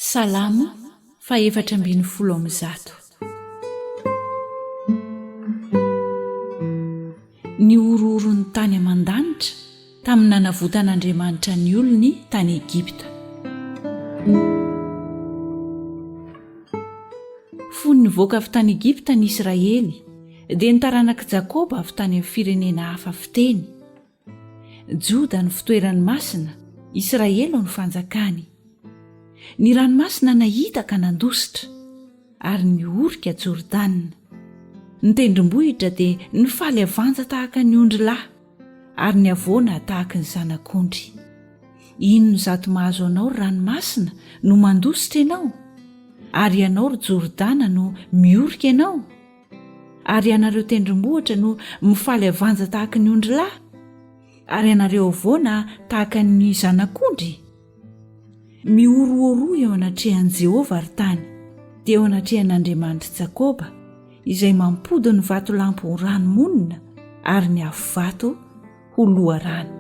Salamo faha-114. Ny horohoron'ny tany aman-danitra tamin'ny nanavotan'Andriamanitra ny olony tany Egypta. Fony nivoaka avy tany Egypta ny Israely, dia ny taranak'i Jakoba avy tany amin'ny firenena hafa fiteny. Joda no fitoerany masina, Israely no fanjakany. Ny ranomasina nahita ka nandositra, ary nihorika Jordana. Ny tendrombohitra dia nifaly avanja tahaka ny ondrilahy, ary ny havoana tahaka ny zanak'ondry. Inona izato mahazo anao, ry ranomasina, no mandositra ianao? Ary ianao, ry Jordana, no mihorika ianao? Ary ianareo tendrombohitra no mifaly avanja tahaka ny ondrilahy? Ary ianareo havoana tahaka ny zanak'ondry? Mihorohoroa eo anatrehan'i Jehovah, ry tany, dia eo anatrehan'Andriamanitr'i Jakoba, izay mampody ny vatolampy ho rano monina ary ny afovato ho loharano.